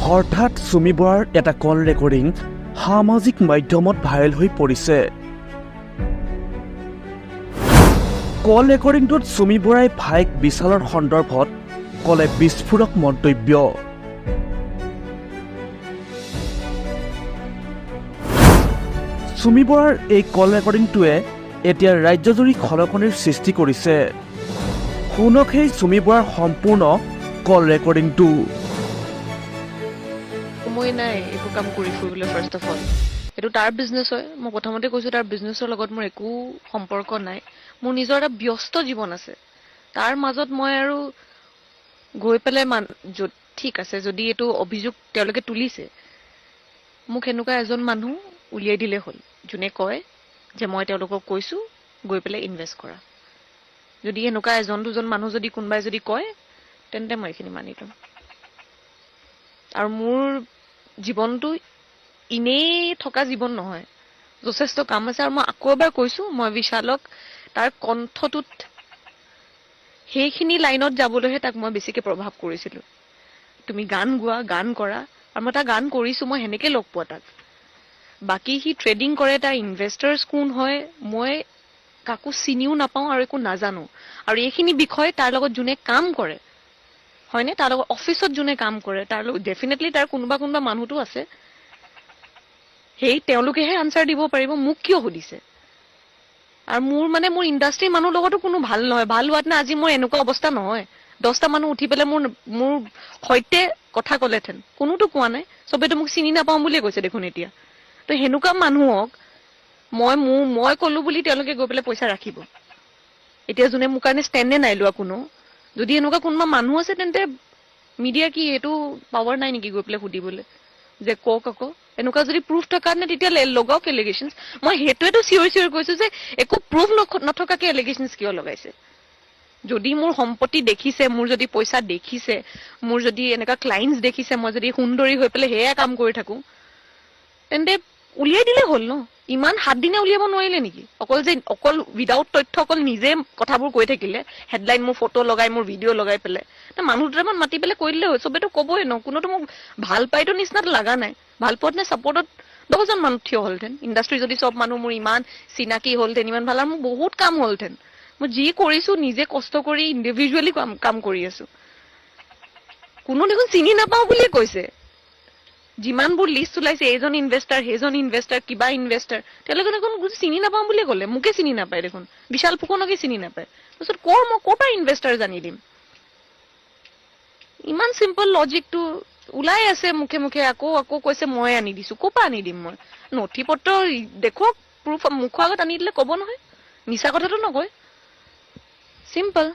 হঠাৎ চুমি বৰাৰ এটা কল ৰেকৰ্ডিং সামাজিক মাধ্যমত ভাইৰেল হৈ পৰিছে। কল ৰেকৰ্ডিংটোত চুমি বৰাই ভায়েক বিশালৰ সন্দৰ্ভত ক'লে বিস্ফোৰক মন্তব্য। চুমি বৰাৰ এই কল ৰেকৰ্ডিংটোৱে এতিয়া ৰাজ্যজুৰি খলকনিৰ সৃষ্টি কৰিছে। শুনক সেই চুমি বৰাৰ সম্পূৰ্ণ কল ৰেকৰ্ডিংটো। সময় নাই একো কাম কৰি ফুৰিবলৈ। ফাৰ্ষ্ট অফ অল, এইটো তাৰ বিজনেছ হয়। মই প্ৰথমতে কৈছোঁ, তাৰ বিজনেছৰ লগত মোৰ একো সম্পৰ্ক নাই। মোৰ নিজৰ এটা ব্যস্ত জীৱন আছে, তাৰ মাজত মই আৰু গৈ পেলাই মান য'ত ঠিক আছে, যদি এইটো অভিযোগ তেওঁলোকে তুলিছে, মোক এনেকুৱা এজন মানুহ উলিয়াই দিলেই হ'ল যোনে কয় যে মই তেওঁলোকক কৈছোঁ গৈ পেলাই ইনভেষ্ট কৰা। যদি এনেকুৱা এজন দুজন মানুহ যদি কোনোবাই যদি কয়, তেন্তে মই এইখিনি মানি ল'ম। আৰু মোৰ জীৱনটো এনেই থকা জীৱন নহয়, যথেষ্ট কাম আছে। আৰু মই আকৌ এবাৰ কৈছোঁ, মই বিশালক তাৰ কণ্ঠটোত সেইখিনি লাইনত যাবলৈহে তাক মই বেছিকে প্ৰভাৱ কৰিছিলোঁ। তুমি গান গোৱা, গান কৰা। আৰু মই তাৰ গান কৰিছোঁ, মই সেনেকে লগ পোৱা তাক। বাকী সি ট্ৰেডিং কৰে, তাৰ ইনভেষ্টাৰ্ছ কোন হয় মই কাকো চিনিও নাপাওঁ আৰু একো নাজানো। আৰু এইখিনি বিষয় তাৰ লগত যোনে কাম কৰে, হয়নে, তাৰ লগত অফিচত যোনে কাম কৰে, তাৰ লগত ডেফিনেটলি তাৰ কোনোবা কোনোবা মানুহটো আছে, সেই তেওঁলোকেহে আনচাৰ দিব পাৰিব। মোক কিয় সুধিছে? আৰু মোৰ মানে মোৰ ইণ্ডাষ্ট্ৰীৰ মানুহৰ লগতো কোনো ভাল নহয়। ভাল হোৱাত না আজি মোৰ এনেকুৱা অৱস্থা নহয়। 10টা মানুহ উঠি পেলাই মোৰ সৈতে কথা ক'লেহেঁতেন, কোনোতো কোৱা নাই। চবেতো মোক চিনি নাপাওঁ বুলিয়ে কৈছে দেখোন এতিয়া। তো সেনেকুৱা মানুহক মই ক'লো বুলি তেওঁলোকে গৈ পেলাই পইচা ৰাখিব? এতিয়া যোনে মোৰ কাৰণে ষ্টেণ্ডে নাই লোৱা কোনো, যদি এনেকুৱা কোনোবা মানুহ আছে, তেন্তে মিডিয়াৰ কি এইটো পাৱাৰ নাই নেকি গৈ পেলাই সুধিবলৈ যে কওক আকৌ? এনেকুৱা যদি প্ৰুফ থকা নে, তেতিয়া লগাওক এলিগেশ্যনছ। মই সেইটোৱেতো চিঞৰি চিঞৰি কৈছো যে একো প্ৰুফ নথকাকে এলিগেশ্যনছ কিয় লগাইছে? যদি মোৰ সম্পত্তি দেখিছে, মোৰ যদি পইচা দেখিছে, মোৰ যদি এনেকুৱা ক্লাইণ্টছ দেখিছে, মই যদি সুন্দৰী হৈ পেলাই সেয়া কাম কৰি থাকো, তেন্তে উলিয়াই দিলে হ'ল ন? ইমান 7 দিনে উলিয়াব নোৱাৰিলে নেকি? অকল যে অকল উইদাউট তথ্য অকল নিজে কথাবোৰ কৈ থাকিলে, হেডলাইন মোৰ ফটো লগাই, মোৰ ভিডিঅ' লগাই পেলাই, মানুহ দুটামান মাতি পেলাই কৈ দিলে হ'ল। চবেতো ক'বই ন, কোনোতো মোক ভাল পাইতো নিচিনাতো লগা নাই। ভাল পোৱাত নে ছাপৰ্টত 10জন মানুহ থিয় হ'লহেঁতেন। ইণ্ডাষ্ট্ৰী যদি চব মানুহ মোৰ ইমান চিনাকি হ'লহেঁতেন, ইমান ভাল, আৰু মোৰ বহুত কাম হ'লহেঁতেন। মই যি কৰিছো নিজে কষ্ট কৰি ইণ্ডিভিজুৱেলি কাম কৰি আছো। কোনো দেখোন চিনি নাপাওঁ বুলিয়ে কৈছে। যিমানবোৰ লিষ্ট ওলাইছে, এইজন ইনভেষ্টাৰ, সেইজন ইনভেষ্টাৰ, কিবা ইনভেষ্টাৰ, তেওঁলোকে দেখোন চিনি নাপাওঁ বুলিয়ে ক'লে। মোকে চিনি নাপায় দেখোন, বিশাল ফুকনকে চিনি নাপায়। তাৰপিছত ক'ৰ মই ক'ৰ পৰা ইনভেষ্টাৰ জানি দিম? ইমান চিম্পল লজিকটো ওলাই আছে মুখে মুখে, আকৌ আকৌ কৈছে মই আনি দিছো। ক'ৰ পৰা আনি দিম মই? নথি পত্ৰ দেখুৱাওক, প্ৰুফ মুখৰ আগত আনি দিলে ক'ব নহয়, মিছা কথাটো নকয়। চিম্পল।